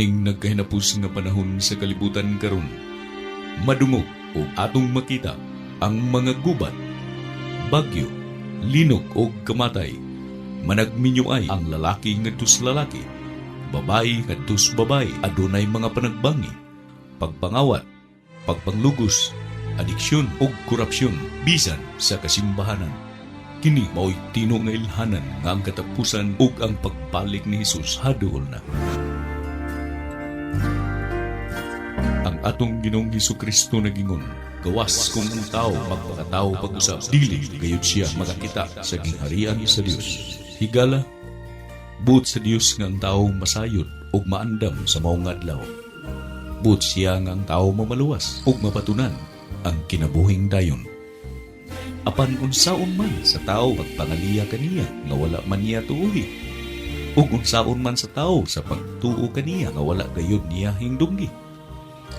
Kining nagkahinapos nga panahon sa kalibutan karon, madungog ug atong makita ang mga gubat, bagyo, linog ug kamatay. Managminyo ay ang lalaki ngadto sa lalaki, babae ngadto sa babae. Adunay mga panagbangi, pagpangawat, pagpanglugos, adiksyon ug korupsyon bisan sa kasimbahanan. Kini mao'y tino nga ilhanan nga ang katapusan ug ang pagbalik ni Hesus haduol na. Ang atong Ginoong Hesus Kristo nagingon, gawas kung ang tao magpakatao pag-usab, dili gayud siya makakita sa gingharian sa Dios. Higala, buot sa Dios nga ang tao masayod ug maandam sa maong adlaw. Buot siya nga ang tao mamaluwas ug mapatunan ang kinabuhing dayon. Apan unsaon man sa tao pagpangaliya kaniya nga wala man niya tuuhi? Ug unsaon man sa tao sa pagtuo kaniya nga wala gayud niya hingdunggi?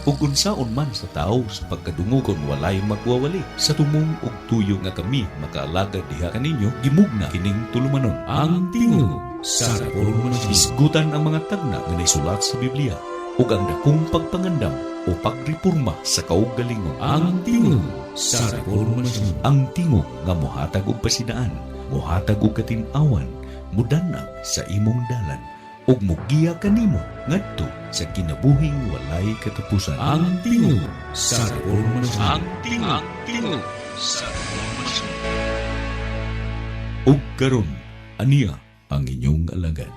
Ug unsaon man sa tao sa pagkadungog kon walay magwawali? Sa tumong og tuyo nga kami makaalagad diha kaninyo, gimugna kining tulumanon, Ang Tingog sa Reformasyon. Hisgutan ang mga tagna nga naisulat sa Biblia ug ang dakong pagpangandam o pagreporma sa kaugalingon. Ang Tingog sa Reformasyon. Ang tingog nga mohatag og pasidaan, mohatag og katin-awan, mudanag sa imong dalan ug mugiya kanimo ngadto sa kinabuhing walay katapusan. Ang Tingog sa Reformasyon. Ang Tingog, Tingog sa Reformasyon. Ug karon, aniya ang inyong alagad.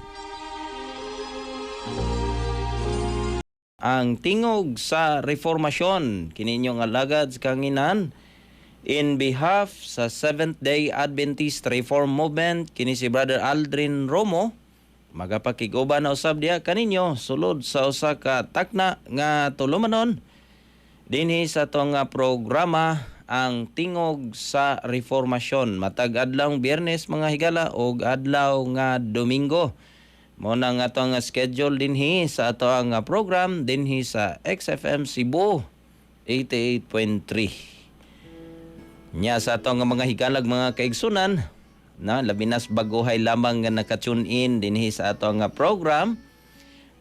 Ang Tingog sa Reformasyon, kini inyong alagad sa kahanginan in behalf sa Seventh Day Adventist Reform Movement, kini si Brother Aldrin Romo, magapakig-uban na usab diha kaninyo sulod sa usa ka takna nga tulumanon dinhi sa atong programa, Ang Tingog sa Reformasyon, matag adlaw Biyernes, mga higala, ug adlaw nga Domingo. Mo na nga atong schedule dinhi sa ato ang program dinhi sa XFM Cebu 88.3. Nya sa atong nga mga higalag, mga kaigsunan na labi nas baguhay lamang nga naka-tune in dinhi sa ato nga program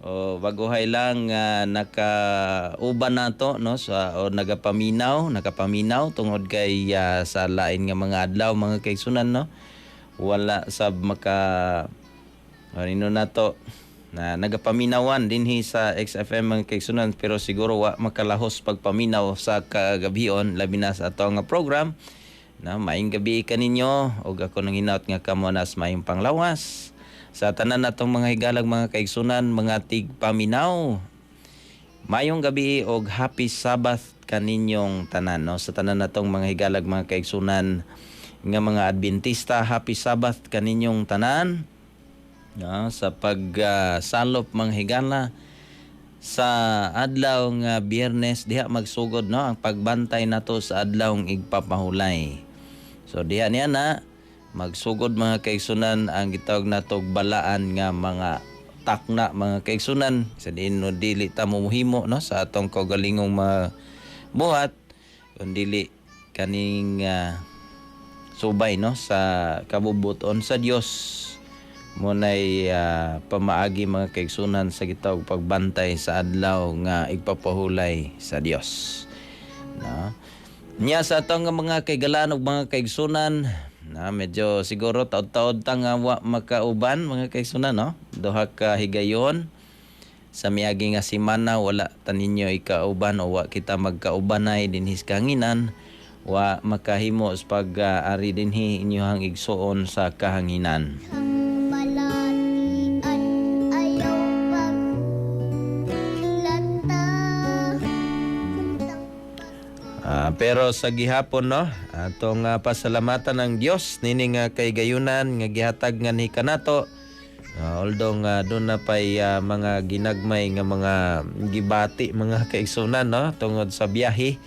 o baguhay lang nga nakauban nato, no, sa o nagapaminaw tungod kay sa lain nga mga adlaw, mga kaigsunan, no, wala sab maka ano nato na nagapaminawan dinhi sa XFM, mga kaigsunan, pero siguro wa makalahos pagpaminaw sa kagabion, labi na sa ato nga program na. Maayong gabi kaninyo ug ako nang hinaut nga kamo nas maayong panglawas. Sa tanan natong mga higalag, mga kaigsunan, mga tigpaminaw, maayong gabi og happy Sabbath kaninyong tanan, no? Sa tanan natong mga higalag, mga kaigsunan nga mga Adventista, happy Sabbath kaninyong tanan, no? Sa pagsalop, mga higala, sa adlaw nga Biyernes, diha magsugod, no, ang pagbantay nato sa adlaw igpapahulay. So diha niya na magsugod, mga kaigsunan, ang gitawag natog balaan nga mga takna, mga kaigsunan, sa diin no dili ta mohimo, no, sa atong kaugalingong mga buhat kung dili kaning subay, no, sa kabubuton sa Dios. Mo nay pamaagi, mga kaigsunan, sa gitawag pagbantay sa adlaw nga igpapahulay sa Dios, no. Nya sa atong nga mga kaigalan ug mga kaigsunan na medyo siguro taod-taod ta nga wa makauban, mga kaigsunan, no, duha ka higayon sa miagi nga semana wala ta ninyo ikauban o wa kita magkaubanay dinhi sa kahanginan, wa makahimo sa pag-ari dinhi inyohang igsuon sa kahanginan. Ang balatian ayaw paghilata. Pero sa gihapon, no, atong pasalamatan ang Dios nini nga kaigayunan nga gihatag nga ni kanato. Although nga doon na pay mga ginagmay nga mga gibati, mga kaigsunan, no, tungod sa biyahe.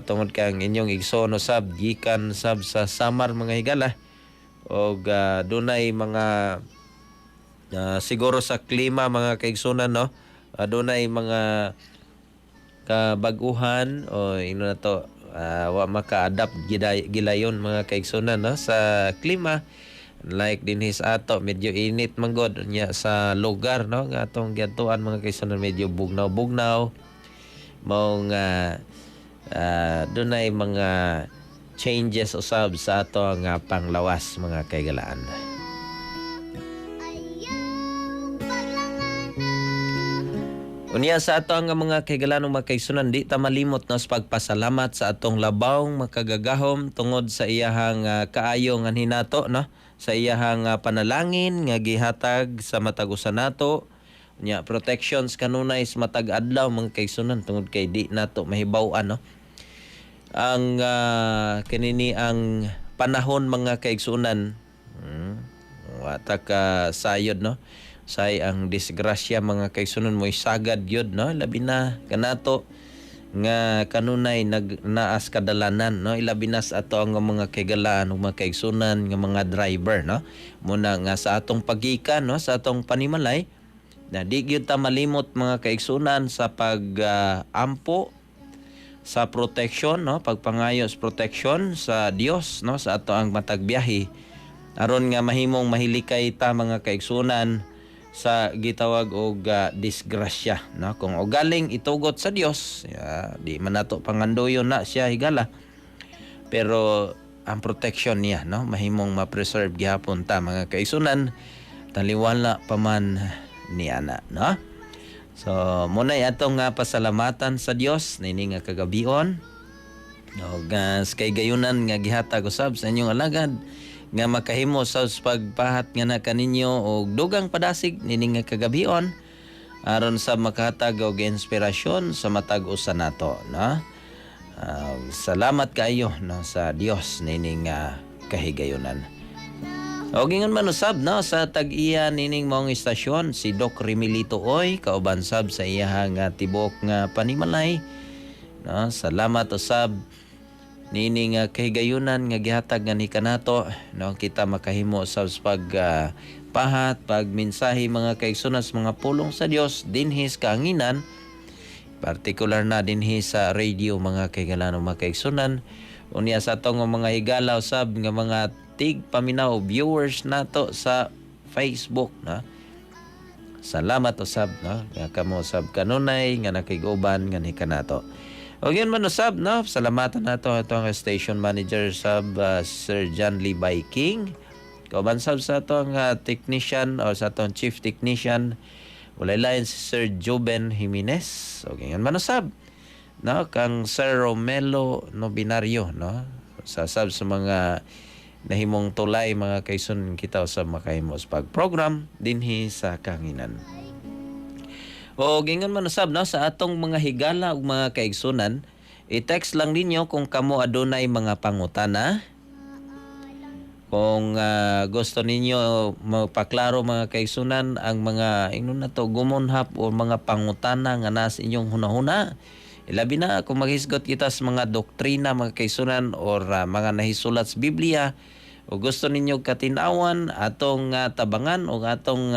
Tungod kang inyong igsoon usab gikan sab sa Samar, mga higala. Og dunay mga siguro sa klima, mga kaigsunan, no. Dunay mga kabaguhan o ino na to wa maka-adapt gilayon, mga kaigsunan, no, sa klima. Like dinhi sa ato, medyo init man gud nya sa lugar, no, nga atong giadtuan, mga kaigsunan, medyo bugnaw-bugnaw. Mao nga dunay mga changes usab sa ato nga panglawas, mga kaigalaan. Ayaw paglangana. Unya sa ato ang mga kaigalaan, mga kaigsunan, di ta malimot, no, sa pagpasalamat sa atong labawng makagagahom tungod sa iyahang kaayo nga hinato, no, sa iyahang panalangin nga gihatag sa matag usa nato. Unya protections kanunay sa matag adlaw, mga kaigsunan, tungod kay di nato mahibaw-an, no, ang kinini ang panahon, mga kaigsunan. Wa ta ka sayod, no, say ang disgrasya, mga kaigsunan, mo'y sagad yun, no, labi na kanato nga kanunay nag naas kadalanan, no, ilabi na sa ato ang mga kaigalaan ug mga kaigsunan nga mga driver, no. Muna nga sa atong pagikan, no, sa atong panimalay na di gyud ta malimot, mga kaigsunan, sa pag ampo sa protection, no, pagpangayo sa protection sa Dios, no, sa ato ang matag biyahe aron nga mahimong mahilikay ta, mga kaigsunan, sa gitawag og disgrasya, no. Kung ugaling itugot sa Dios ya, di man nato pangandoyon na siya, higala, pero ang protection niya, no, mahimong ma-preserve gihapon ta, mga kaigsunan, taliwala pa man niya na, no. So muna atong nga pasalamatan sa Dios niini nga kagabion og sa kaigayunan nga gihatag usab sa inyong alagad nga makahimo sa pagpahat nga na kaninyo og dugang padasig niini nga kagabion aron sa makahatag og inspirasyon sa matag usa nato, no. Salamat kaayo, no, sa Dios nining kahigayunan. O gingon man usab, no, sa tag-iya nining maong istasyon, si Doc Remilito Oy, kauban sab sa iyahang tibuok nga panimalay, no. Salamat usab nining kahigayunan nga gihatag nga ni kanato, no, kita makahimo sa pag pahat, pagmensahe, mga kaigsunan, sa mga pulong sa Dios dinhi sa kahanginan, partikular na dinhi sa radio, mga kaigalaan, mga kaigsunan. Unya sa atong mga higala usab nga mga tig paminaw, viewers nato sa Facebook, no, salamat usab, no, nga kamo usab kanunay nga nakig-uban nga ni kanato. O yun man usab, no, salamatan nato atong station manager sab, Sir John Lee King, kauban sab sa atong technician o sa atong chief technician, walay lain si Sir Joben Jimenez. O ganyan man usab, no, kang Sir Romelo Nobinario, no, sa sab sa mga nahimong tulay, mga kaigsunan, kita sa makahimo sa pag-program dinhi sa kahanginan. O gingon man usab, no, sa atong mga higala ug mga kaigsunan, i-text lang ninyo kung kamo adunay mga pangutana. Kung gusto ninyo mapaklaro, mga kaigsunan, ang mga ingnon na to gumonhap o mga pangutana nga nasa inyong hunahuna. Ilabi na kung maghisgot kita sa mga doktrina, mga kaigsunan, or mga nahisulat sa Biblia o gusto ninyo katinawan atong tabangan o atong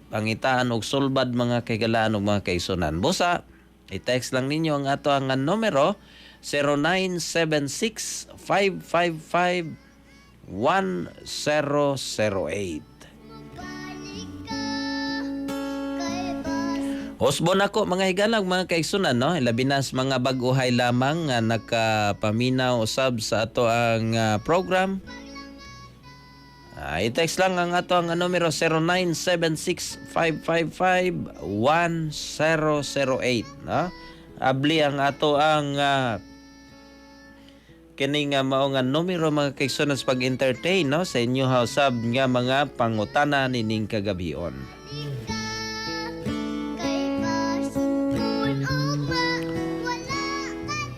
pangitaan og sulbad, mga kaigalaan ug mga kaigsunan. Busa, i-text lang ninyo ang ato ang numero 0976 555 1008. Balik ka kay bas Usbon ako, mga higalang, mga kaigsunan, no, labi na sa mga bag-ohay lamang nga nakapaminaw usab sa ato ang program. I-text lang ang ato ang numero 0976-555-1008, no? Abli ang ato ang kini nga mao nga numero, mga kaigsunan, sa pag-entertain, no, sa inyo usab nga mga pangutana nining kagabion. Kay basin og wala ka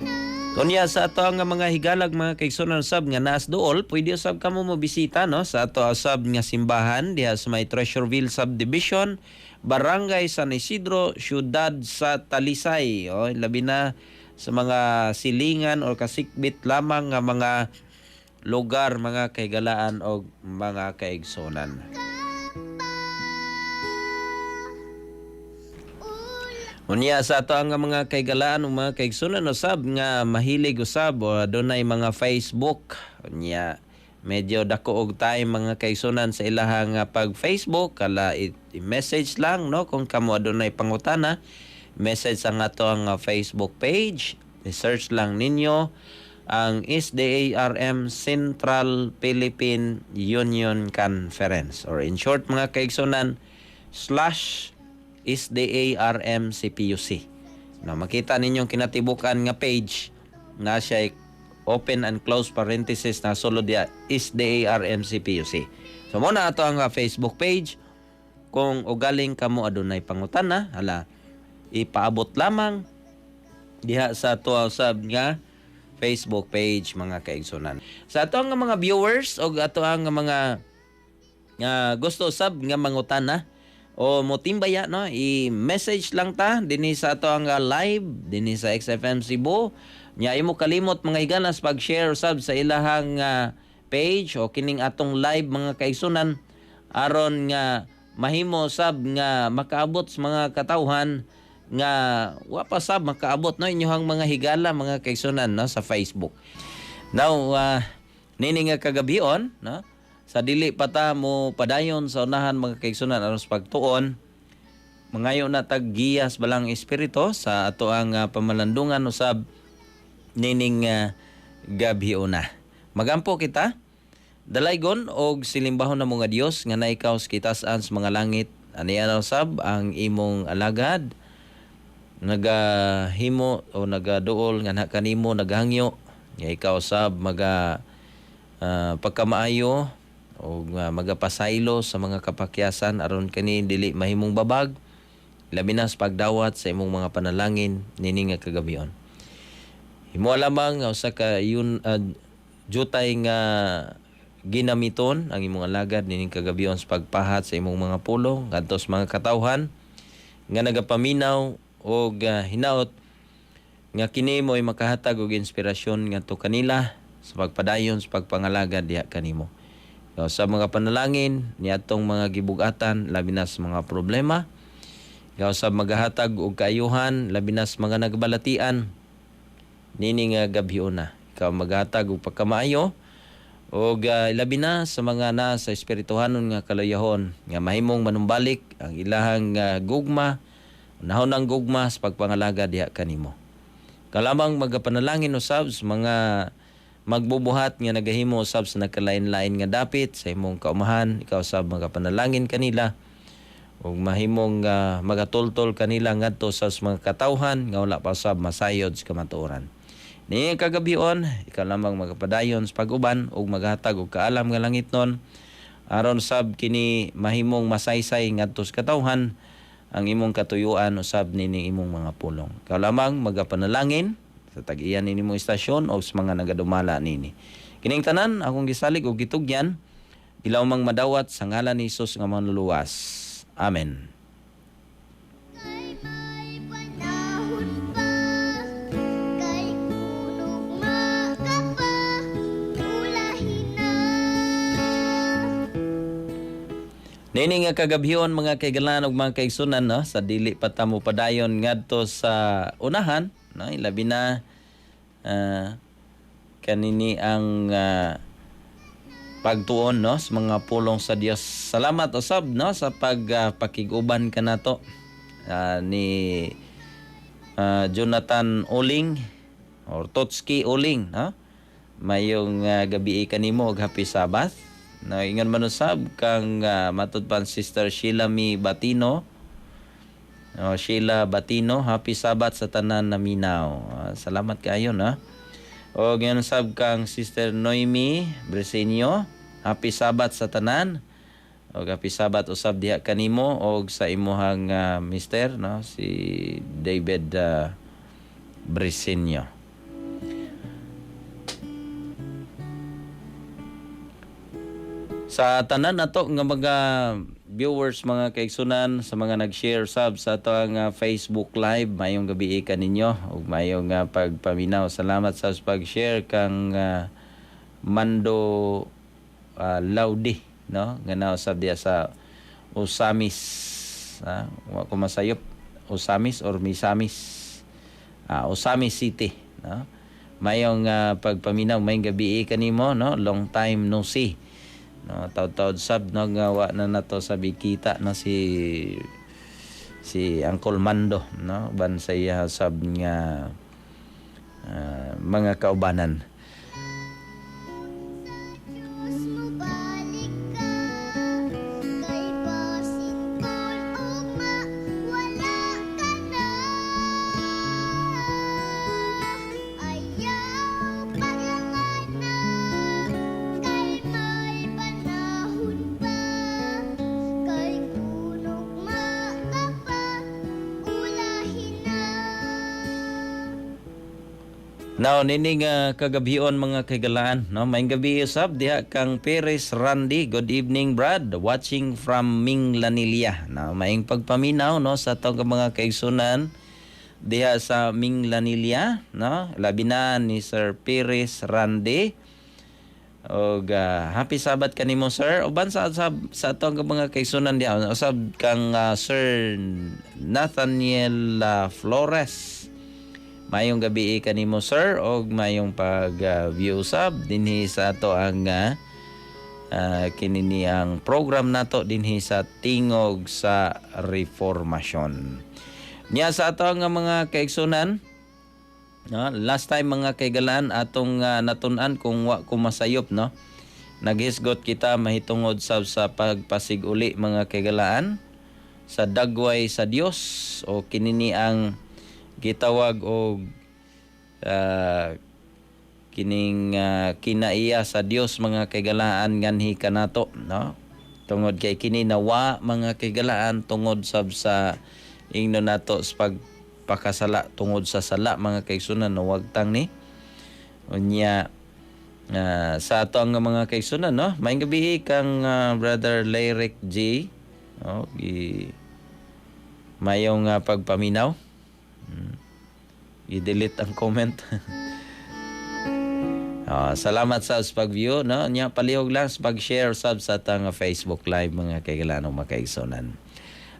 na. Kunya sa ato ang mga higalag, mga kaigsunan sab nga naas duol, pwede usab kamo mo bisita, no, sa ato usab nga simbahan diha sa may Treasureville Subdivision, Barangay San Isidro, Syudad sa Talisay. O labi na sa mga silingan o kasikbit lamang nga mga lugar, mga kahigalaan o mga kaigsunan. Unya sa ato ang mga kaigalaan o mga kaigsunan usab nga mahilig usab o adunay mga Facebook. Unya Medyo dako og time, mga kaigsunan, sa ilahang pag Facebook. Kala i-message lang, no, kung kamo adunay pangutana, message ang ato ang Facebook page. I-search lang ninyo ang SDARM Central Philippine Union Conference, or in short, mga kaigsunan, /SDARM CPUC. No, makita ninyong kinatibukan nga page na siya open and close parenthesis na sulod diya SDARM CPUC. So mao na ato ang Facebook page. Kung ugaling kamo adunay pangutana, hala, ipaabot lamang diha sa ato usab nga Facebook page, mga kaigsunan. Sa ato ang mga viewers o ato ang mga nga gusto usab nga mangutana o motimbaya, no, i-message lang ta dinhi sa ato ang live dinhi sa XFM Cebu. Nya imo kalimot, mga higalas, pag-share usab sa ilahang page o kining atong live, mga kaigsunan, aron nga mahimo sab nga makaabot sa mga katawhan nga wa pa sab makaabot, no, inyong mga higala, mga kaigsunan, no, sa Facebook. Now, nini nga kagabion, no, sa dili pa ta mo padayon sa unahan, mga kaigsunan, aron sa pagtuon, mangayo na tag giyas Balaang Espiritu sa ato ang pamalandungan usab nining gabhiona. Magampo kita. Dalaygon og silimbahon na mga Dios nga naikaw sa kitasan sa mga langit. Aniya usab ang imong alagad nagahimo o nagaduol nga kanimo, nagahangyo nga ikaw sab maga pagkamaayo o magapasaylo sa mga kapakyasan aron kani dili mahimong babag, labi na sa pagdawat sa imong mga panalangin nini nga kagabion. Himo lamang nga usa ka yun jutay nga ginamiton ang imong alagad nining kagabion sa pagpahat sa imong mga pulong ngadto sa mga katawhan nga nagapaminaw og hinaot nga kini mo'y makahatag og inspirasyon ngadto kanila sa pagpadayon sa pagpangalagad diha kanimo. So, sa mga panalangin niadtong mga gibugatan, labi na sa mga problema, ikaw sa magahatag og kaayuhan, labi na sa mga nagbalatian nini nga gabhiona. Ikaw maghatag og pagkamaayo og labi na sa mga na sa espirituhanon nga kaluyahon nga mahimong manumbalik ang ilahang gugma, unahon ang gugma sa pagpangalaga diha kanimo. Kalamang magapanalangin usab sa mga magbubuhat nga nagahimo usab sa nagkalain-lain nga dapit sa imong kaumahan. Ikaw usab magapanalangin kanila ug mahimong magatultol kanila ngadto sa mga katawhan nga wala pa usab masayod sa kamatuoran. Ni kagabion, ikaw lamang magapadayon sa pag-uban ug maghatag og kaalam nga langitnon aron sab kini mahimong masaysay ngadto sa katawhan ang imong katuyuan usab nining imong mga pulong. Ikaw lamang magapanalangin sa tag-iya nini mong istasyon o sa mga nagadumala nini. Kining tanan akong gisalig og gitugyan ilaw mang madawat sa ngalan ni Hesus nga manluluwas. Amen. Kay may panahon pa, kay kunog ka pa, ulahin na. Nini nga kagabhion, mga kaigalan ug mga kaigsunan, no, sa dili pa ta mo padayon ngadto sa unahan, no, ilabi na kanini ang pagtuon, no, sa mga pulong sa Dios. Salamat usab, no, sa pag pakig-uban kanato ni Jonathan Oling or Totski Oling, no. Mayong gabi kanimo ug happy Sabbath. Na ingon man usab kang matud pan Sister Sheila Mi Batino. Oh, Sheila Batino, happy Sabbath sa tanan na minaw. Salamat kaayo na. O ngayon sab kang Sister Noemi Bresenio, happy Sabbath sa tanan. Og happy Sabbath usab diha kanimo og sa imuhang mister, no, si David Bresenio. Sa tanan nato nga mga viewers, mga kaigsunan, sa mga nag-share sab sa ato ang Facebook Live, mayong gabi kaninyo ug mayong pagpaminaw. Salamat sa pag-share kang Mando Laudi, no, nga nausab diya sa Osamis, wa ko masayop, Osamis or Misamis, Osamis City, no. Mayong pagpaminaw, mayong gabi kanimo, no? Long time no see. No, taud-taud sab, no, nga wa na nato sabi kita, no, si si Uncle Mando, no, ban sa iya sab nga mga kaubanan. Diyos mobalik ka, kay basin ugma wala ka na. Ayaw paglangana, kay may panahon pa. Kay kun ugma ka pa, ulahin na. Now, nining kagabhion, mga kaigalaan, no? Maayong gabi usab diha kang Perez Randy. Good evening, Brad. Watching from Minglanilla. No, maayong pagpaminaw, no, sa atong mga kaigsunan diha sa Minglanilla, no? Labi na ni Sir Perez Randy. Og happy Sabbath kanimo, sir. Uban sa atong mga kaigsunan diha usab kang Sir Nathaniel Flores. Mayong gabi kanimo, sir, og mayong pag view sab dinhi sa ato ang kini ni ang program nato dinhi sa Tingog sa Reformasyon. Niya sa ato ang mga kaigsunan, no, last time, mga kaigalaan, atong natun-an, kung wa ko masayop, no, naghisgot kita mahitungod sa pagpasiguli, mga kaigalaan, sa dagway sa Dios o kinini ang gitawag og kining kinaiya sa Dios, mga kaigalaan, nganhi kanato, no, tungod kay kini nawa, mga kaigalaan, tungod sab sa ingno nato sa pagpakasala. Tungod sa sala, mga kaigsunan, nawagtang ni. Unya sa ato ang mga kaigsunan, no, maayong gabi kang Brother Lyric G, oh, gi mayong pagpaminaw. I-delete ang comment. Ah, salamat sa pag-view, no? Nya palihog lang sa pag-share sab sa atong Facebook Live, mga kaigalaan, mga kaigsunan.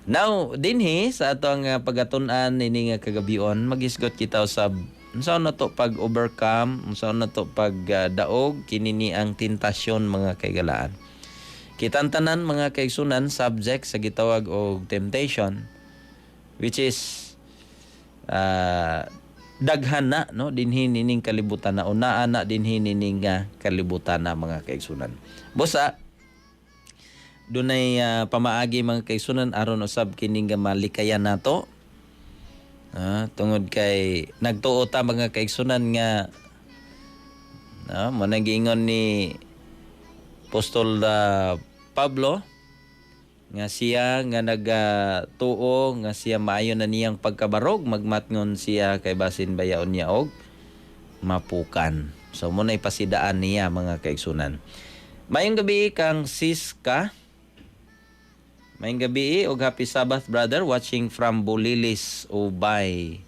Now, dinhi sa atong pagatun-an ini nga kagabion, magisgot kita sa unsa na to pag overcome, unsa na to pag daog kini ni ang tentasyon, mga kaigalaan. Kitang tanan, mga kaigsunan, subject sa gitawag og temptation, which is daghan na, no, dinhi nining kalibutan na, unaan na dinhi nining kalibutan na, mga kaigsunan. Busa dunay pamaagi, mga kaigsunan, aron usab kining nga malikayan nato. Tungod kay nagtuo ta, mga kaigsunan, nga, no, mo nang giingon ni Apostol Pablo nga siya nga nagatuo nga siya maayo na niyang pagkabarog, magmatngon siya kay basin bayaon niya og mapukan. So mo na ipasidaan niya, mga kaigsunan. Maayong gabi kang Siska. Maayong gabi og happy Sabbath, brother, watching from Bulilis, Ubay,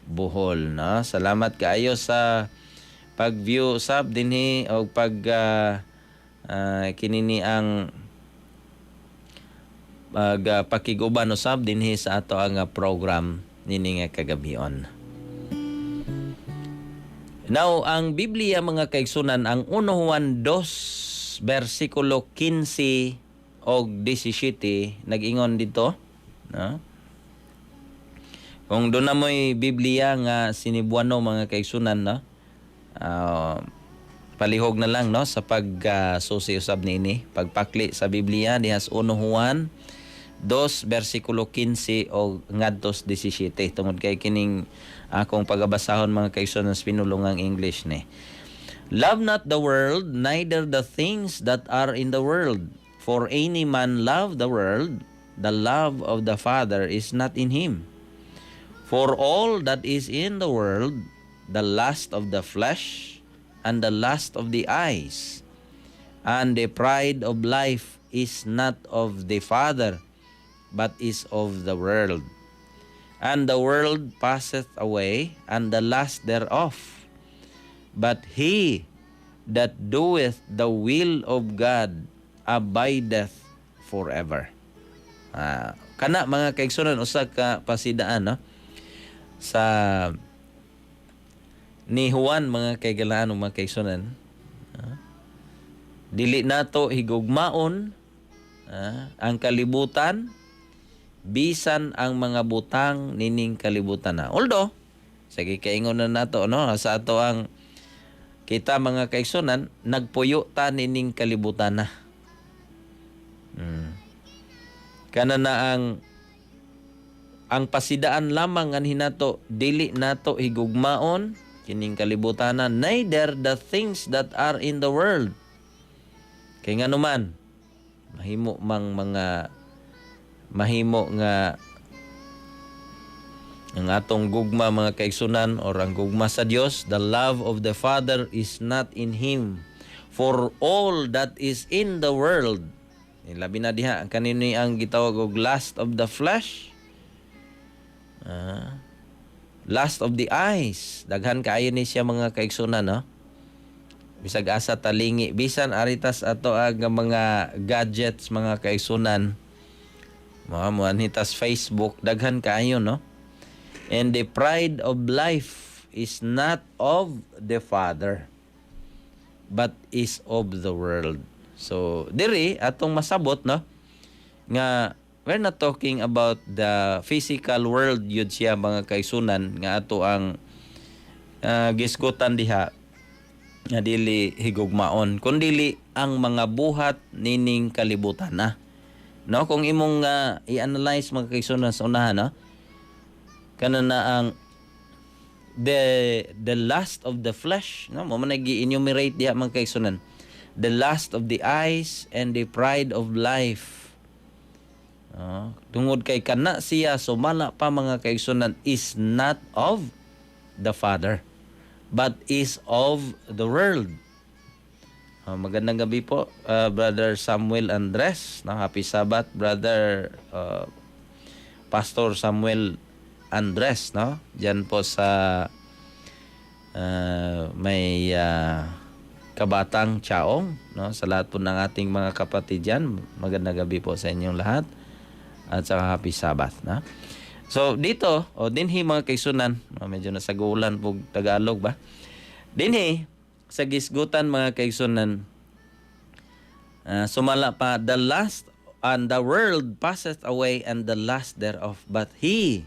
Bohol, no? Salamat kaayo sa pag-view sab dinhi og pag kinini ang pag pakig-uban usab dinhi sa ato ang program nini nga kagabion. Now, ang Biblia, mga kaigsunan, ang 1 Juan 2 versikulo 15 og 17 nag-ingon dito, no? Kung doon na mo'y Biblia nga Sinibuano, mga kaigsunan, no? Palihog na lang, no, sa pag susi usab niini, pagpakli sa Biblia diha sa 1 Juan 2 versikulo 15 o ngadtos 17, tungod kay kining akong pagabasahon, mga kaigsunan, sa pinulungang English ni. Love not the world, neither the things that are in the world. For any man love the world, the love of the Father is not in him. For all that is in the world, the lust of the flesh, and the lust of the eyes, and the pride of life is not of the Father, but is of the world. And the world passeth away, and the lust thereof. But he that doeth the will of God abideth forever. Kana, mga kaigsunan, usa ka pasidaan, no, sa Ni Juan, mga kaigalaan ug mga kaigsunan. Dili nato higugmaon ang kalibutan bisan ang mga butang nining kalibutan na. Although, sige, kaingon na nato, no, sa ato ang kita, mga kaigsunan, nagpuyo ta nining kalibutan na. Kana na ang pasidaan lamang anhi nato, dili nato higugmaon kining kalibutan na, neither the things that are in the world. Kay nganuman mahimo mang mga mahimo nga ang atong gugma, mga kaigsunan, or ang gugma sa Dios, the love of the Father is not in him. For all that is in the world, labi na diha kanino ang gitawag og lust of the flesh, lust of the eyes. Daghan kaayo ni siya, mga kaigsunan, no? Bisag asa talingi, bisan aritas ato ang mga gadgets, mga kaigsunan, mga mo tas Facebook, daghan kaayo, no? And the pride of life is not of the Father but is of the world. So diri atong masabot, no, nga we're not talking about the physical world yun siya, mga kaigsunan, nga ato ang gisgutan diha nga dili higugmaon, kundili ang mga buhat nining kalibutan na, no? Kung imong i-analyze, mga kaigsunan, sa unahan, no, kana na ang the lust of the flesh, no, mo man gi-enumerate diha, mga kaigsunan, the lust of the eyes and the pride of life. Tungod kay kana siya, sumala pa, mga kaigsunan, is not of the Father but is of the world. Magandang gabi po, Brother Samuel Andres. No, happy Sabbath, Brother Pastor Samuel Andres, no? Diyan po sa may Kabatang Chaong, no? Sa lahat po ng ating mga kapatid diyan, magandang gabi po sa inyong lahat. At saka happy Sabbath, no? So dito, o dinhi, mga kaigsunan, no, medyo nasagulan po Tagalog ba? Dinhi sa gisgutan, mga kaigsunan, sumala pa, the lust and the world passeth away and the lust thereof, but he,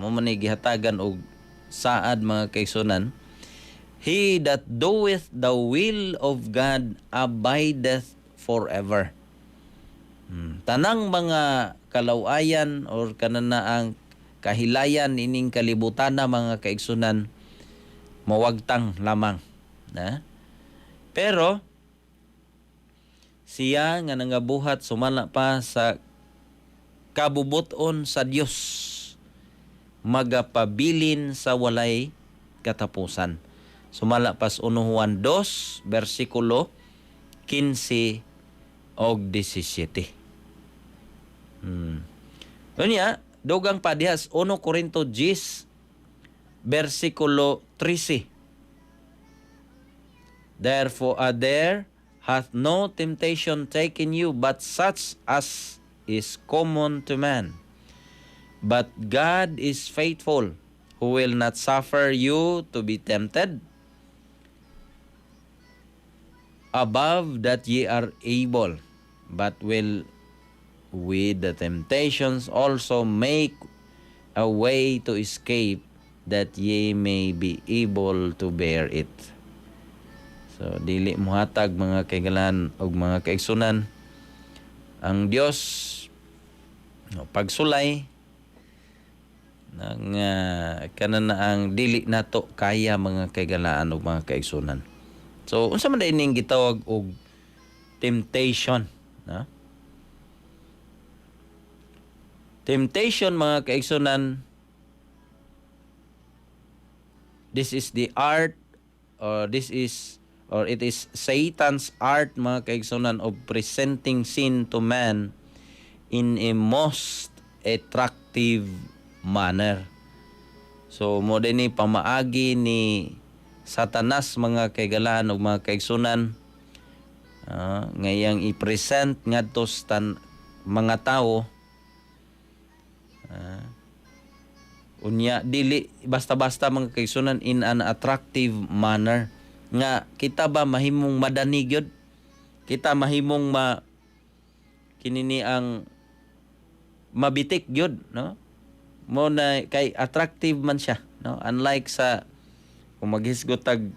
mo man ni gihatagan og saad, mga kaigsunan, he that doeth the will of God abideth forever. Tanang mga kalawayan or kanana ang kahilayan ining kalibutan na, mga kaigsunan, mawagtang lamang na. Pero siya nga nangabuhat sumala pa sa kabubuton sa Dios magapabilin sa walay katapusan. Sumala pas 1 Juan 2 bersikulo 15 og 17. Unya, dugang pa diha sa 1 Corinto 10 bersikulo 13. Therefore, there hath no temptation taken you but such as is common to man. But God is faithful, who will not suffer you to be tempted above that ye are able, but will with the temptations also make a way to escape, that ye may be able to bear it. So dili muhatag, mga kaigalan og mga kaigsunan, ang Dios, no, pagsulay nang kana na ang dili nato kaya, mga kaigalaan og mga kaigsunan. So unsa man diay ning gitawag og temptation, no? Temptation, mga kaigsunan, this is the art or this is or it is Satan's art, mga kaigsunan, of presenting sin to man in a most attractive manner. So mo din ni pamaagi ni Satanas, mga kaigalaan ug mga kaigsunan, ngayang i-present ngadto sa mga tao. Unya dili basta-basta, mga kaigsunan, in an attractive manner nga kita ba mahimong madani gyud, kita mahimong ma kinini ang mabitik gyud, no? Mo na kay attractive man siya, no? Unlike sa kung maghisgot tag,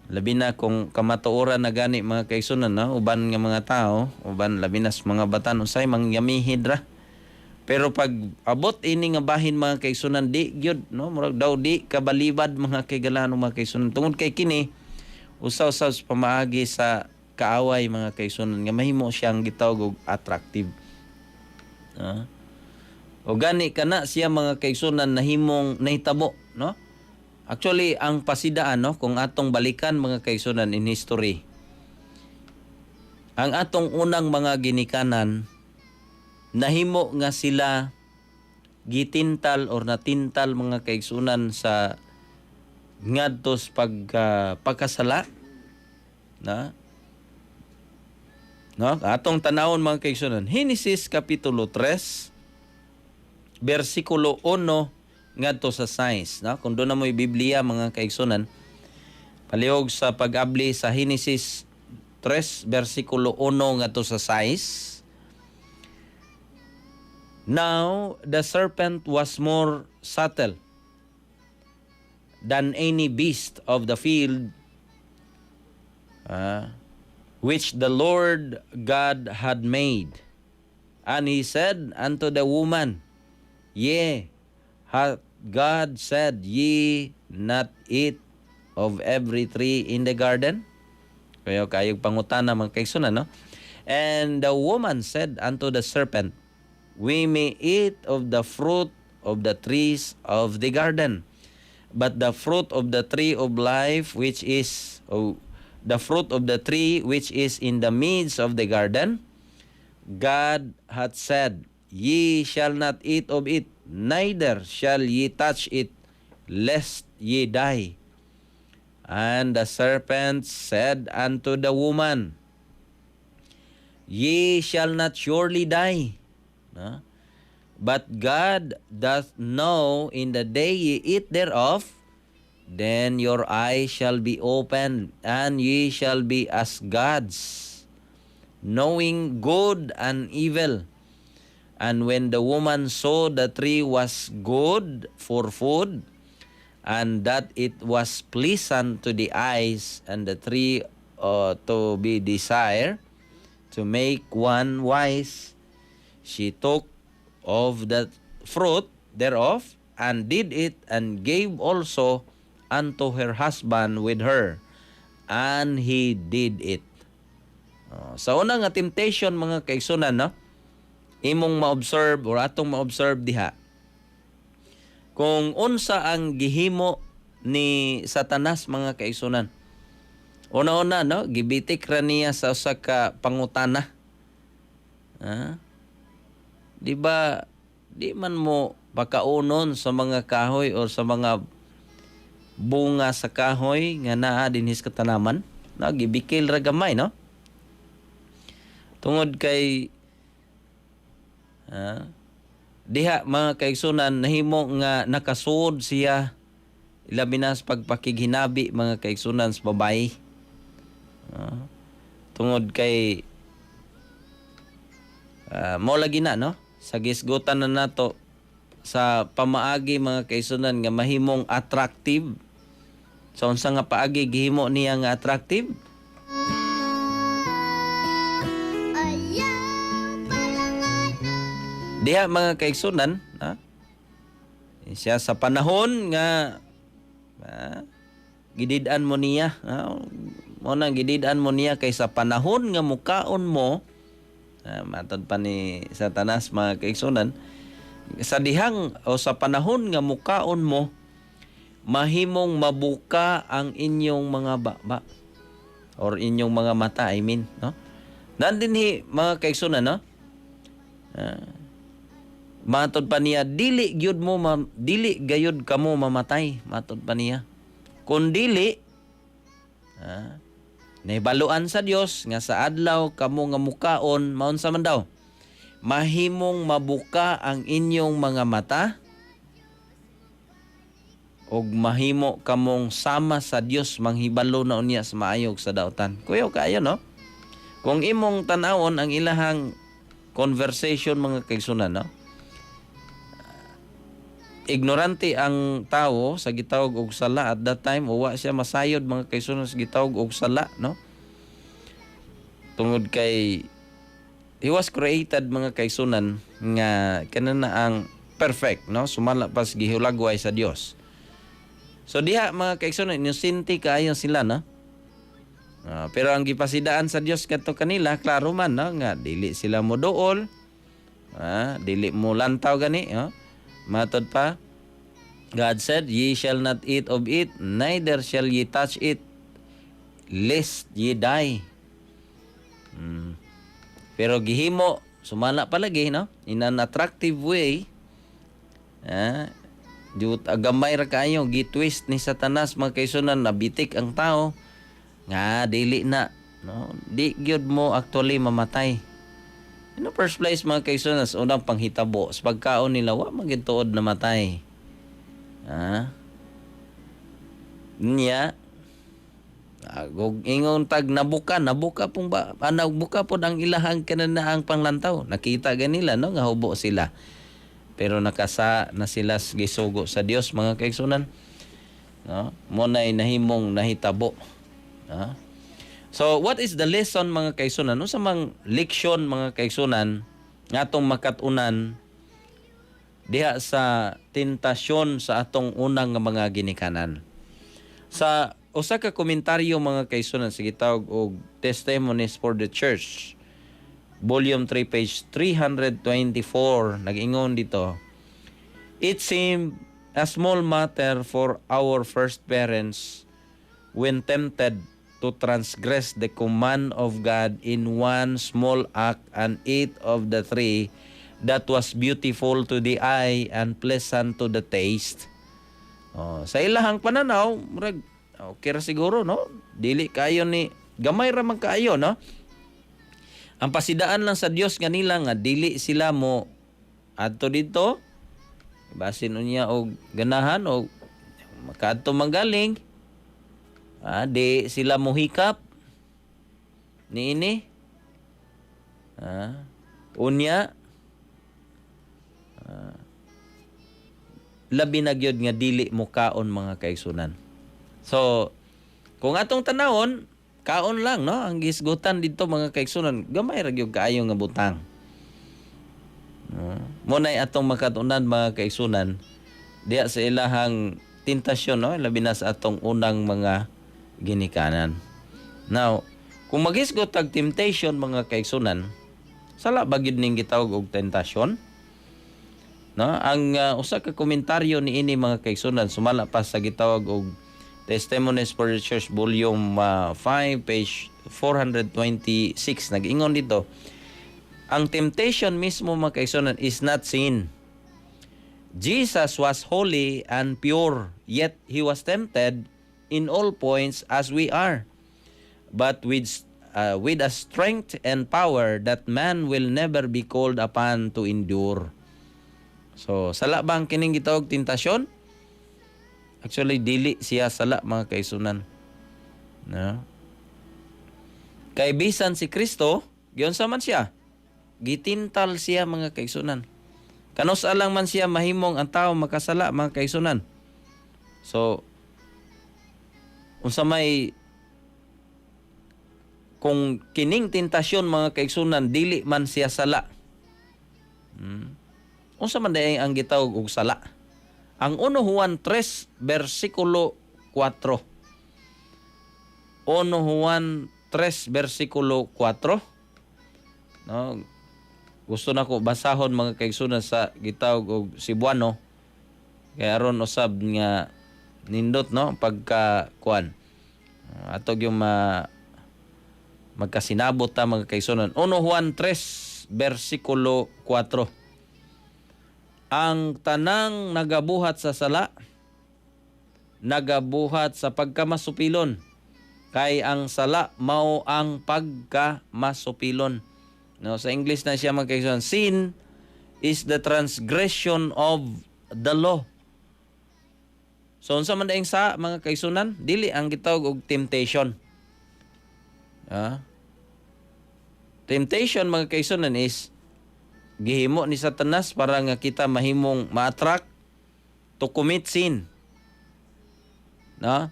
labi na kung kamatuoran na gani, mga kaigsunan, no, uban nga mga tao, uban labi na sa mga batan, usay mangyamihid ra. Pero pag abot ini nga bahin, mga kaigsunan, di gyud, no? Murag daw di kabalibad, mga kaigalaan, mga kaigsunan, tungod kay kini usaw-usaw sa pamaagi sa kaaway, mga kaigsunan, nga mahimo siyang gitawag og attractive. Ah. O gani kana siya, mga kaigsunan, nahimong nahitabo, no? Actually, ang pasidaan, no, kung atong balikan, mga kaigsunan, in history, ang atong unang mga ginikanan, nahimo nga sila gitintal or natintal, mga kaigsunan, sa ngadtos pag pagkasala na, no? Atong tanawon, mga kaigsunan, Genesis kapitulo 3 bersikulo 1 ngadto sa 6, no? Kung duna mo'y Biblia, mga kaigsunan, palihog sa pag-abli sa Genesis 3 bersikulo 1 ngadto sa 6. Now the serpent was more subtle than any beast of the field which the Lord God had made. And he said unto the woman, "Yea, hath God said, Ye not eat of every tree in the garden?" Kaya kayog pangutana, mga kaigsunan, no? And the woman said unto the serpent, "We may eat of the fruit of the trees of the garden. But the fruit of the tree of life, which is, oh, the fruit of the tree which is in the midst of the garden, God hath said, Ye shall not eat of it, neither shall ye touch it, lest ye die." And the serpent said unto the woman, "Ye shall not surely die. No? But God doth know in the day ye eat thereof, then your eyes shall be opened, and ye shall be as gods, knowing good and evil." And when the woman saw the tree was good for food, and that it was pleasant to the eyes, and the tree to be desired, to make one wise, she took of the fruit thereof, and did eat, and gave also unto her husband with her, and he did eat. Oh, sa una nga temptation, mga kaigsunan, no? Imong ma-observe or atong ma-observe diha kung unsa ang gihimo ni Satanas, mga kaigsunan. Una-una, no, gibitik ra niya sa usa ka pangutana. Ah? Di ba di man mo pakaunon sa mga kahoy or sa mga bunga sa kahoy nga naa dinhi sa katanaman? No, gibikil ra gamay, no? Tungod kay diha, mga kaigsunan, nahimo nga nakasuod siya ilabi na sa pagpakighinabi, mga kaigsunan, sa babae. Tungod kay mo lagi na, no, sa gisgutan na nato sa pamaagi, mga kaigsunan, nga mahimong attractive. Sa unsa nga paagi gihimo niya nga attractive? Ayaw palangana. Diha, mga kaigsunan, ha? Siya sa panahon nga gidid-an mo niya, ha? Mo na gidid-an mo niya kay sa panahon nga mukaon mo, matod pa ni Satanas, mga kaigsunan, sa dihang o sa panahon nga mukaon mo, mahimong mabuka ang inyong mga baba or inyong mga mata, I mean, no? Nandinhi, mga kaigsunan, no? Matod pa niya, dili gyud mo dili gayud kamo mamatay, matod pa niya. Kun dili, nahibaluan sa Dios nga sa adlaw kamo nga mukaon, maunsa man daw? Mahimong mabuka ang inyong mga mata. Ug mahimo kamong sama sa Dios, manghibalo na unya sa maayo ug sa dautan. Kuyaw kaayo, no? Kung imong tan-awon ang ilahang conversation, mga kaigsunan, no? Ignorante ang tao sa gitawag og sala at that time. Wa siya masayod, mga kaigsunan, sa gitawag og sala, no? Tungod kay he was created, mga kaigsunan, nga kanana ang perfect, no? Sumala pas gihulagway sa Dios. So diha, mga kaigsunan, inosente kaayo sila, no? Pero ang gipasidaan sa Dios kadto kanila, klaro man, no, nga dili sila mo duol, dili mo lantaw gani, no? Matod pa, God said, "Ye shall not eat of it, neither shall ye touch it, lest ye die." Pero gihimo sumala palagi, no? In an attractive way. Diut gamay ra kaayo gitwist ni Satanas, mga kaigsunan, nabitik ang tao nga dili na, no, di gyud mo actually mamatay. In the first place, mga kaigsunan, sa unang panghitabo sa pagkaon nila, wa man gyud tuod namatay. Nya Agog ingon tag nabuka, nabuka pong ba, nabuka pod ang ilahang kananaang panglantaw. Nakita ganila, no, nga hubo sila. Pero nakasa na sila sa gisugo sa Dios, mga kaigsunan. No? Mo na'y nahimong nahitabo. No? So what is the lesson, mga kaigsunan? Unsa mang leksyon, mga kaigsunan, nga atong makat-unan diha sa tentasyon sa atong unang nga mga ginikanan? Sa usa ka komentaryo, mga kaigsunan, sa gitawag og Testimonies for the Church, volume 3, page 324, nag-ingon dito, "It seemed a small matter for our first parents, when tempted, to transgress the command of God in one small act and eat of the tree that was beautiful to the eye and pleasant to the taste." Oh, sa ilahang pananaw, murag okay ra siguro, no? Dili kayo ni gamay ra man kaayo, no? Ang pasidaan lang sa Dios nganila nga dili sila mo adto dito basin unya og ganahan og makaadto manggaling, di sila mohikap niini, unya labi na gyud nga dili mo kaon, mga kaigsunan. So kung atong tanawon, kaon lang, no, ang gisgutan dito, mga kaigsunan. Gamay ra gyud kaayo nga butang, no? Mo nay atong makatunan, mga kaigsunan, diha sa ilahang tentasyon, no, labi na sa atong unang mga ginikanan. Now, kung maghisgot tag temptation, mga kaigsunan, sala ba gyud ning gitawag og tentasyon, no? Ang usa ka komentaryo niini, mga kaigsunan, sumala pa sa gitawag og Testimonies for the Church, volume 5, page 426, nag-ingon dito, ang temptation mismo, mga kaigsunan, is not sin. Jesus was holy and pure, yet he was tempted in all points as we are, but with a strength and power that man will never be called upon to endure. So, sala ba ang kining gitawag tentasyon? Actually, dili siya sala, mga kaigsunan. No? Kay bisan si Kristo, giunsa man siya? Gitintal siya, mga kaigsunan. Kanus lang man siya mahimong ang tao makasala, mga kaigsunan? So, unsa may kung kining tentasyon, mga kaigsunan, dili man siya sala? Unsa man diay ang gitawag og sala? Ang 1 Juan 3 versikulo 4. 1 Juan 3 versikulo 4. No, gusto nako basahon, mga kaigsunan, sa gitawag og Cebuano kay aron usab nga nindot, no, pagka kuan ato yung magkasinabot ta, mga kaigsunan. 1 Juan 3 versikulo 4: "Ang tanang nagabuhat sa sala nagabuhat sa pagkamasupilon, kay ang sala mao ang pagkamasupilon." No, sa English na siya, mga kaigsunan, "Sin is the transgression of the law." So unsa man daing saa, mga kaigsunan? Dili ang gitawag og temptation. Ah. Temptation, mga kaigsunan, is gihimo ni Satanas para nga kita mahimong ma-attract to commit sin. No?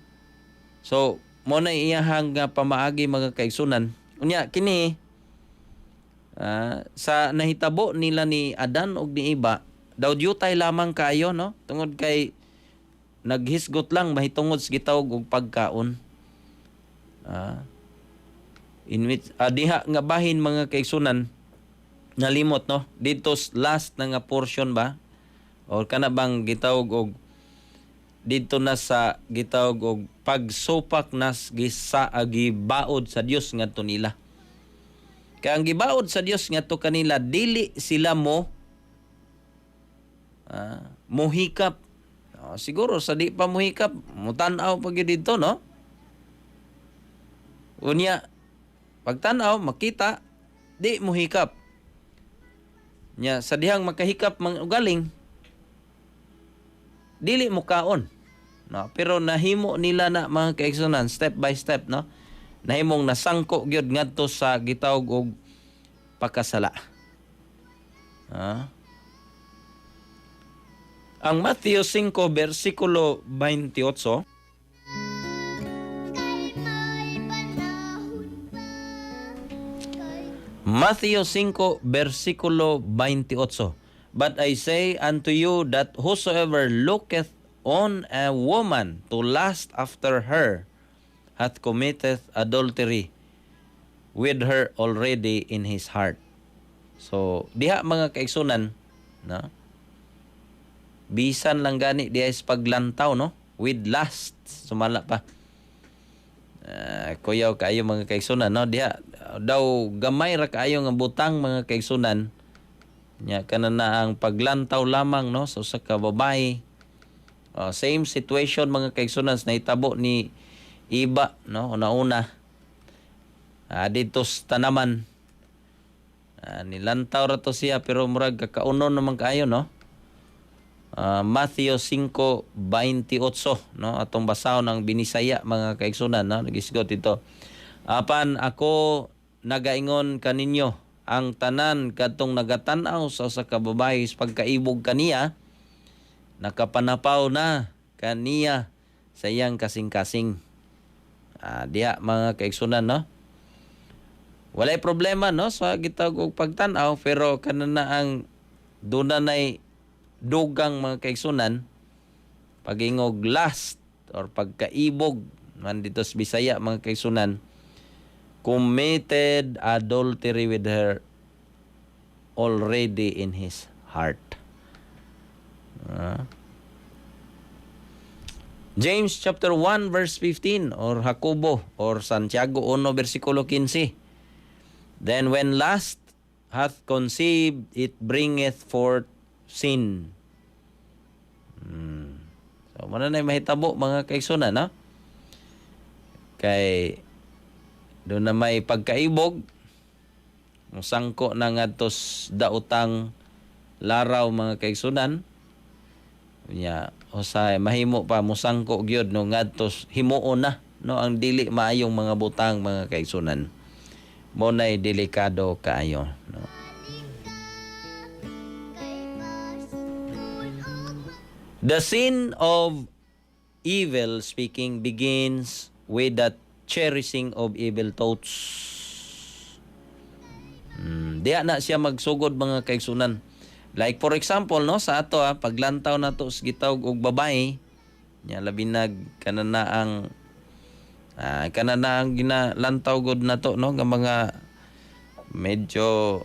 So, mo na iyahang nga pamaagi, mga kaigsunan. Unya kini sa nahitabo nila ni Adan og ni Iba, daw dyutay lamang kaayo, no? Tungod kay naghisgot lang mahitungod sa gitawag og pagkaon. In which diha nga bahin, mga kaigsunan, nalimot, no, dito last na nga portion ba or kana bang gitawag og dito na sa gitawag og pagsupak nas gisa gibaod sa Dios ngadto nila. Kay ang gibaod sa Dios ngadto kanila, dili sila mo muhikap. Oh, siguro sa di pa muhikap, mutan-aw pa gyud didto, no? Unya pagtan-aw, makita, di muhikap. Nya sa dihang makahikap mang ugaling, dili mo kaon. No, pero nahimo nila na, mga kaigsunan, step by step, no? Nahimong nasangko gyud ngadto sa gitawag og pakasala. Ah. Ang Matthew 5 versikulo 28. Kay may panahon pa kay Matthew 5 versikulo 28. "But I say unto you that whosoever looketh on a woman to lust after her hath committed adultery with her already in his heart." So, diha, mga kaigsunan, no? Bisan lang gani diha is paglantaw, no? With lust, sumala pa. Kuyaw kaayo, mga kaigsunan, no? Diha daw gamay ra kaayo nga butang, mga kaigsunan. Nya kana na ang paglantaw lamang, no, sa usa ka babae. Oh, same situation, mga kaigsunan, sa nahitabo ni Iba, no, una-una. Dito sa tanaman. Nilantaw ra to siya pero murag kakaunon naman kaayo, no? Matthew 5:28, no, atong basahon ng Binisaya, mga kaigsunan, no? Nagisgot ito. "Apan ako nagaingon kaninyo, ang tanan kadtong nagatan-aw sa usa ka babae sa pagkaibog kaniya, nakapanapaw na kaniya sa iyang kasing-kasing." Diha, mga kaigsunan, no? Walay problema, no, sa gitawag og pagtan-aw, pero kana na ang duna nay dugang, mga kaigsunan, pagingog lust or pagkaibog man dito sa Bisaya, mga kaigsunan, committed adultery with her already in his heart. James chapter 1 verse 15 or Jacobo or Santiago 1 versikulo 15. "Then when lust hath conceived, it bringeth forth sin." So, mao na mahitabo, mga kaigsunan, no? Kay duna na may pagkaibog, musangko na ngadto daotang laraw, mga kaigsunan. Nya usahay mahimo pa musangko gyud, no, ngadto himuon na, no, ang dili maayong mga butang, mga kaigsunan. Mo nay delikado kaayo, no? Kay pasukon og The sin of evil speaking begins with the cherishing of evil thoughts. Diha na siya magsugod, mga kaigsunan. Like for example, no, sa ato paglantaw nato sa gitawag og babae, nya labi nag kana na ang ginalantaw gud nato, no, nga mga medyo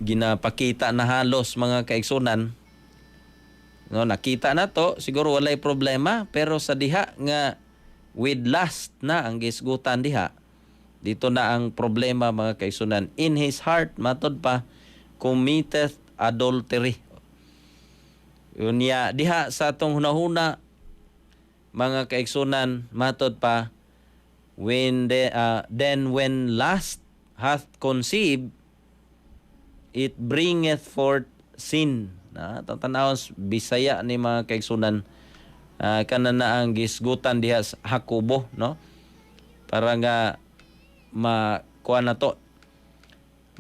ginapakita na halos, mga kaigsunan, no? Nakita na to, siguro walay problema, pero sa diha nga with lust na ang gisgutan diha, dito na ang problema, mga kaigsunan. In his heart, matod pa, committeth adultery. Unya diha sa atong hunahuna, mga kaigsunan, matod pa, when the then when lust hath conceived, it bringeth forth sin. Na tatanawon Bisaya ni, mga kaigsunan. Kana na ang gisgutan diha sa Hakobo, no, para nga makuha na to,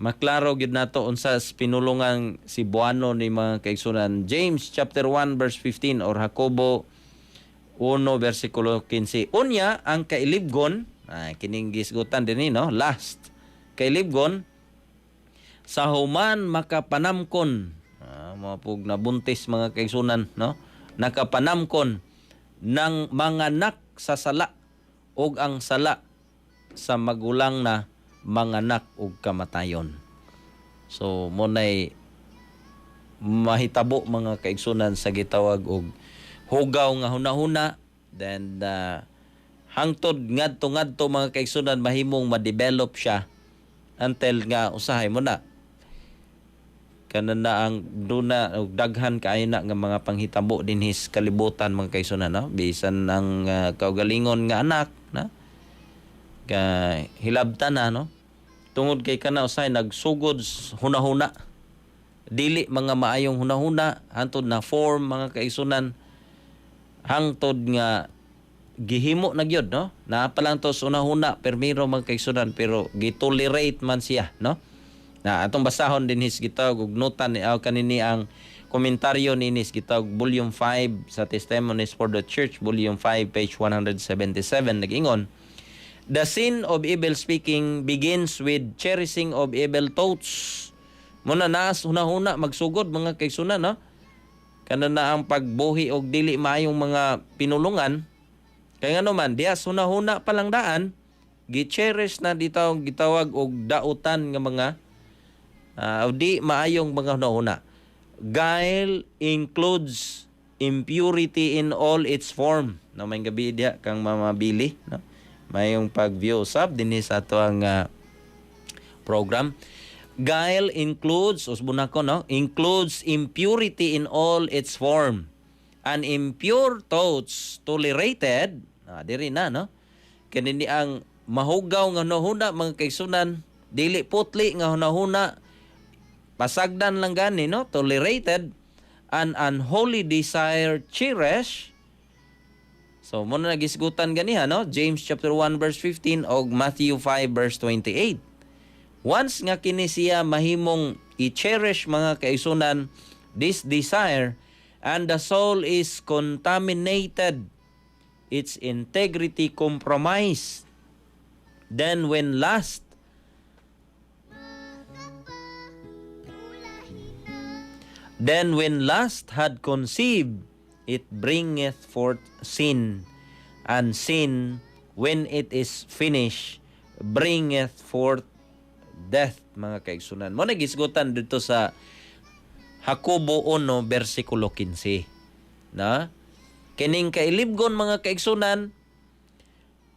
maklaro gyud nato unsa sa pinulungan Cebuano ni, mga kaigsunan. James chapter 1 verse 15 or Jacobo 1 versikulo 15. Unya ang kailibgon, kining gisgutan dinhi, no, last. Kailibgon sa human makapanamkon, mga pug nabuntis, mga kaigsunan, no, nakapanamkon ng manganak sa sala, ug ang sala sa magulang na manganak og kamatayon. So mo nay mahitabo, mga kaigsunan, sa gitawag og hugaw nga hunahuna. Then hangtod ngadto ngadto, mga kaigsunan, mahimong ma-develop siya until nga usahay mo na kana na ang duna og daghan kaayo na nga mga panghitabo dinhi sa kalibutan, mga kaigsunan, no, bisan ang kaugalingon nga anak na ka hilabtan na, no, tungod kay kana usahay nagsugod hunahuna, dili mga maayong hunahuna, hantod na form, mga kaigsunan, hangtod nga gihimo na gyud, no. Naa pa lang to sa hunahuna permiro, mga kaigsunan, pero gitolerate man siya, no. Na atong basahon dinhi sa gitawag og nota ni aw kanini ang komentaryo niini sa gitawag volume 5 sa Testimonies for the Church, volume 5, page 177. Nag-ingon, "The sin of evil speaking begins with cherishing of evil thoughts." Muna naas hunahuna magsugod, mga kaigsunan, no? Kana na ang pagbuhi og dili maayong mga pinulungan. Kay ngano man, diha sa hunahuna pa lang daan, gi-cherish na dito ang gitawag og dautan nga mga di maayong mga hunahuna. "Guile includes impurity in all its form." No, may gabi diha kang Mama Billy, no? Mayong pag-view sab dinhi sa ato ang program. "Guile includes," usbon ako, no? "Includes impurity in all its form. And impure thoughts tolerated," diri na, no? Kini ni ang mahugaw nga hunahuna, mga kaigsunan, dili putli nga hunahuna, pasagdan lang gani, no? "Tolerated, an unholy desire cherish." So, mo na nagisgutan ganiha, no? James chapter 1 verse 15 og Matthew 5 verse 28. Once nga kini siya mahimong i-cherish, mga kaigsunan, this desire, and the soul is contaminated, its integrity compromised. Then when lust Then when lust had conceived, it bringeth forth sin, and sin, when it is finished, bringeth forth death, mga kaigsunan. Mo nagisgutan dito sa Jacobo 1, versikulo 15. Na? Kining kailibgon, mga kaigsunan,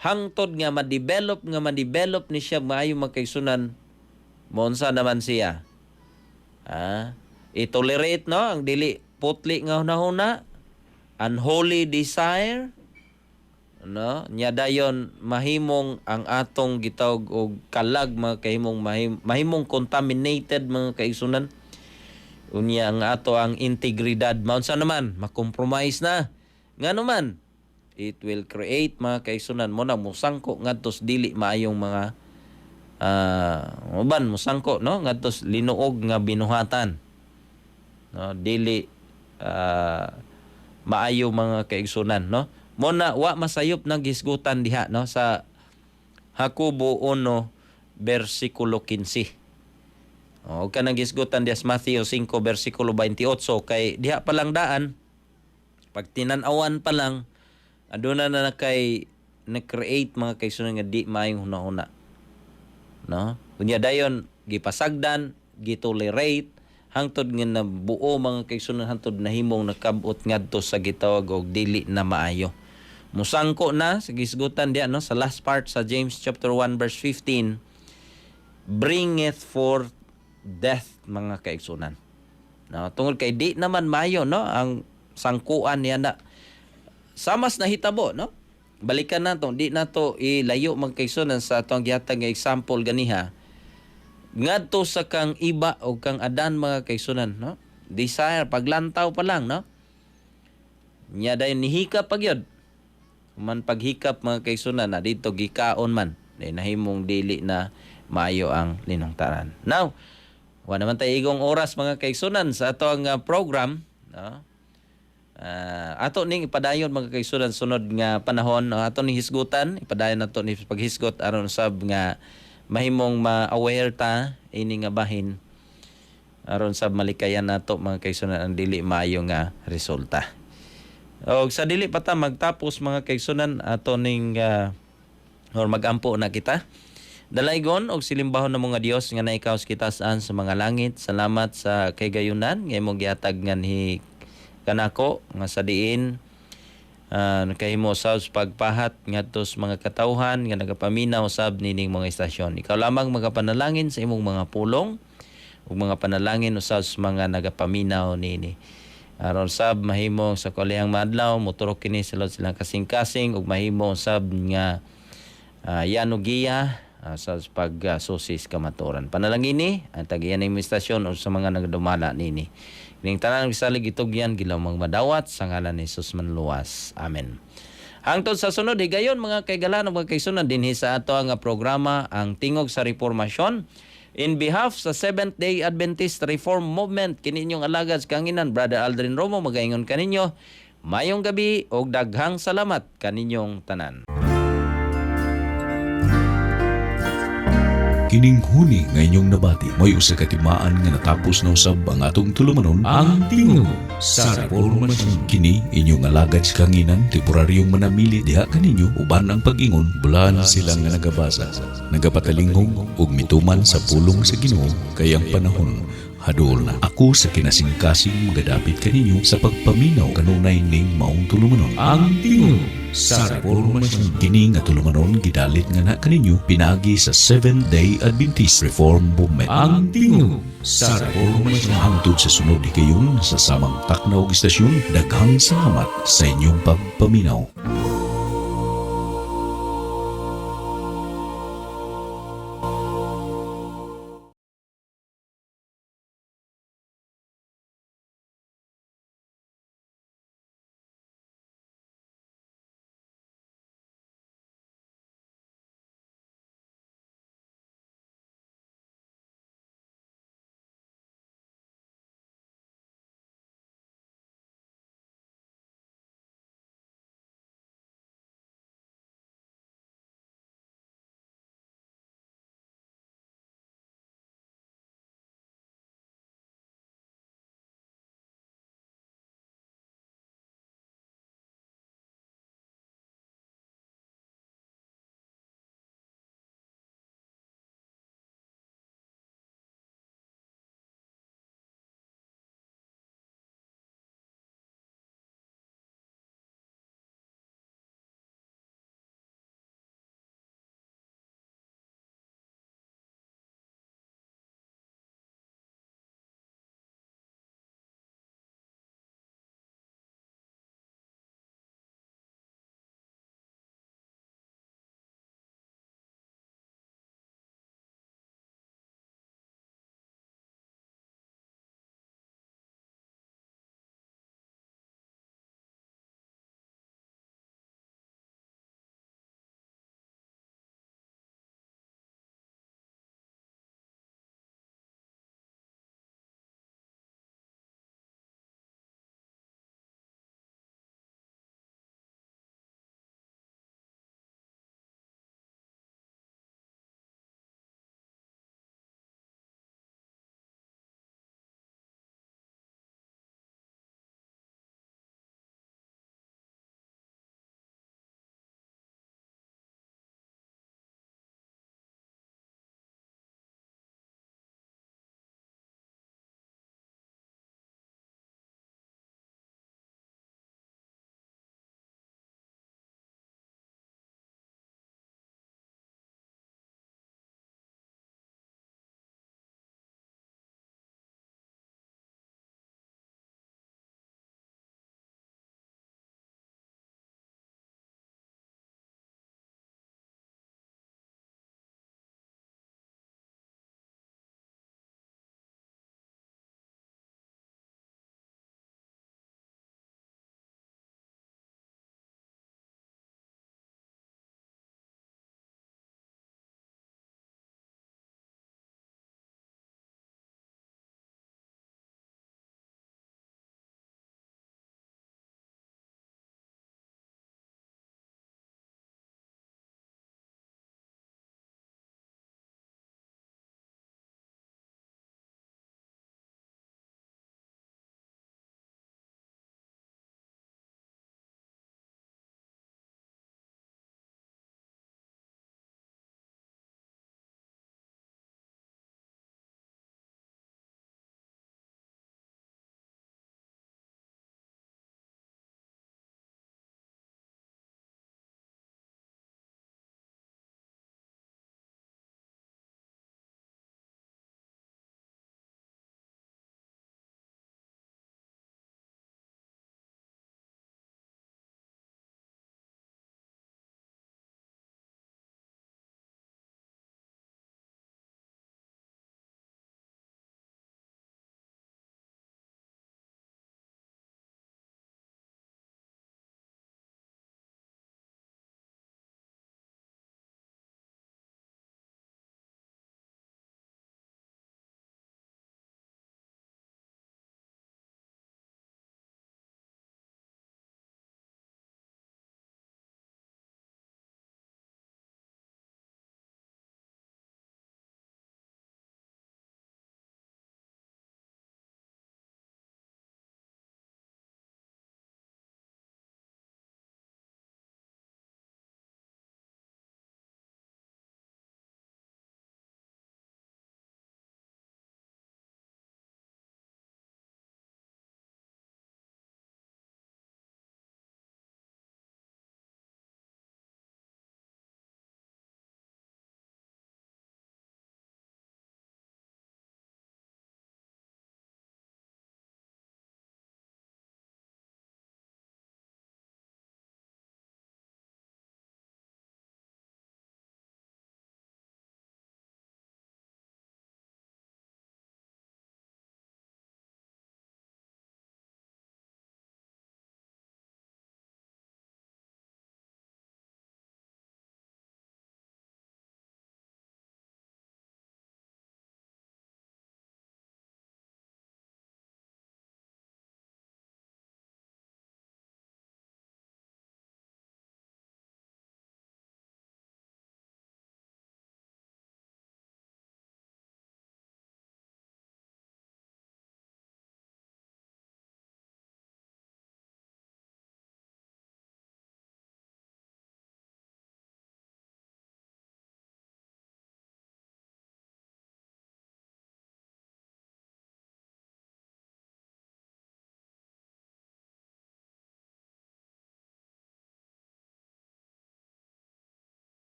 hangtod nga ma-develop ni siya maayo, mga kaigsunan, mounsa naman siya? Ah, i-tolerate, no, ang dili putli nga hunahuna, unholy desire, no, nya dayon mahimong ang atong gitawag og kalag, mga kahimong mahimong contaminated, mga kaigsunan. Unya ang ato ang integridad maunsa naman? Ma-compromise na. Ngano man, it will create, mga kaigsunan, mo na musangko ngadto sa dili maayong mga uban musangko, no, ngadto sa linuog nga binuhatan, no, dili maayo, mga kaigsunan, no. Mo na wa masayop nang gisgutan diha, no, sa Jacobo 1 versikulo 15. O kanang gisgutan diha sa Matthew 5 versikulo 28, kay diha pa lang daan, pag tinan-awan pa lang, aduna na na kay na-create, mga kaigsunan, nga di maayong hunahuna, no. Unya dayon gipasagdan, gitolerate, hangtod nga nabuo, mga kaigsunan, hangtod nahimong nakabot ngadto sa gitawag og dili na maayo. Musangko na sa gisgutan diha, no, sa last part sa James chapter 1 verse 15, "bringeth forth death," mga kaigsunan, no, tungod kay di naman maayo, no, ang sangkuan niya na samas nahitabo, no. Balikan nato, di nato ilayo, mga kaigsunan, sa atong gihatag nga example ganiha ngadto sa kang iba o kang Adan, mga kaigsunan, no. Desire, paglantaw pa lang, no. Nya dayon nihikap pa gyud. Man paghikap, mga kaigsunan, na dito gikaon man. Dahil nahimong dili na maayo ang linungtaran. Now, wa naman tayo igong oras, mga kaigsunan, sa ato ang program, no? Ato ning ipadayon, mga kaigsunan, sunod nga panahon, no? Ato ning hisgutan, ipadayon nato ni paghisgot aron sab nga mahimong ma-aware ta ini nga bahin aron sab malikayan nato, mga kaigsunan, ang dili maayo nga resulta. Og sa dili pa ta magtapos, mga kaigsunan, ato ning or magampo na kita. Dalaygon og silimbahon ng mga Dios nga naikaw sa kitaas-an sa mga langit. Salamat sa kaygayunan nga imong gihatag nganhi kanako nga sa diin nakahimo sab sa pagpahat ngadto sa mga katawhan nga nagapaminaw sab nining mga istasyon. Ikaw lamang magapanalangin sa imong mga pulong ug mga panalangin usab sa mga nagapaminaw nini. Aron sab mahimo sa kalihang madlaw moturok kini sila silang kasing-kasing ug mahimo sab nga yano giya sa pagsusis kamaturan. Panalangini ang tagiyan ng istasyon o sa mga nagadumala nini. Kining tanan gisalig, itugyan, gilawmang madawat sa ngalan ni Jesus manluwas. Amen. Hangtod sa sunod higayon, mga kaigalan ug mga kaigsunan, dinhi sa ato ang programa, Ang Tingog sa Reformasyon. In behalf sa Seventh Day Adventist Reform Movement, kini inyong alagad sa kahanginan, Brother Aldrin Romo, magaingon kaninyo. Mayong gabi og daghang salamat kaninyong tanan. Kining huni nga inyong nabati may usa ka timaan nga natapos na usab ang atong tulumanon, Ang Tingog sa Reformasyon. Kini inyong alagad sa kahanginan, temporaryong manamili diha kaninyo uban ang pag-ingon bulan sila nga nagabasa, nagapatalinghog ug mituman sa pulong sa Ginoo kay ang panahon haduol na. Ako sa kinasingkasing magadapit kaninyo sa pagpaminaw kanunay ning maong tulumanon, Ang Tingog sa Reformasyon. Kini nga tulumanon gidalit nga na kaninyo pinaagi sa Seventh Day Adventist Reform Movement. Ang Tingog sa Reformasyon. Hangtod sa sunod higayon sa samang takna ug istasyon, daghang salamat sa inyong pagpaminaw.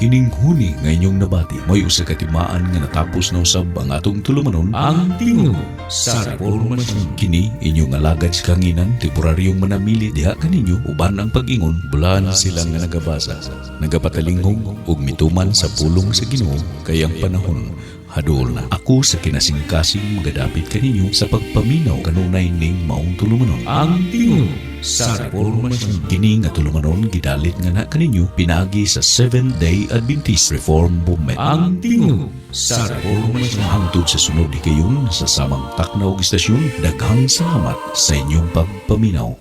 Kining huni nga inyong nabati mo'y usa ka timaan nga natapos na usab ang atong tulumanon, Ang Tingog sa Reformasyon. Kini inyong alagad sa kahanginan, temporaryong manamili diha kaninyo uban ang pag-ingon, bulahan sila nga nagabasa, nagapatalinghog ug mituman sa pulong sa Ginoo, kay ang panahon haduol na. Ako sa kinasingkasing magadapit kaninyo sa pagpaminaw kanunay ning maong tulumanon, Ang Tingog sa Reformasyon. Kini nga tulumanon gidalit nga na kaninyo pinaagi sa Seventh Day Adventist Reform Movement. Ang Tingog sa Reformasyon. Hangtod sa sunod higayon sa samang takna ug istasyon, daghang salamat sa inyong pagpaminaw.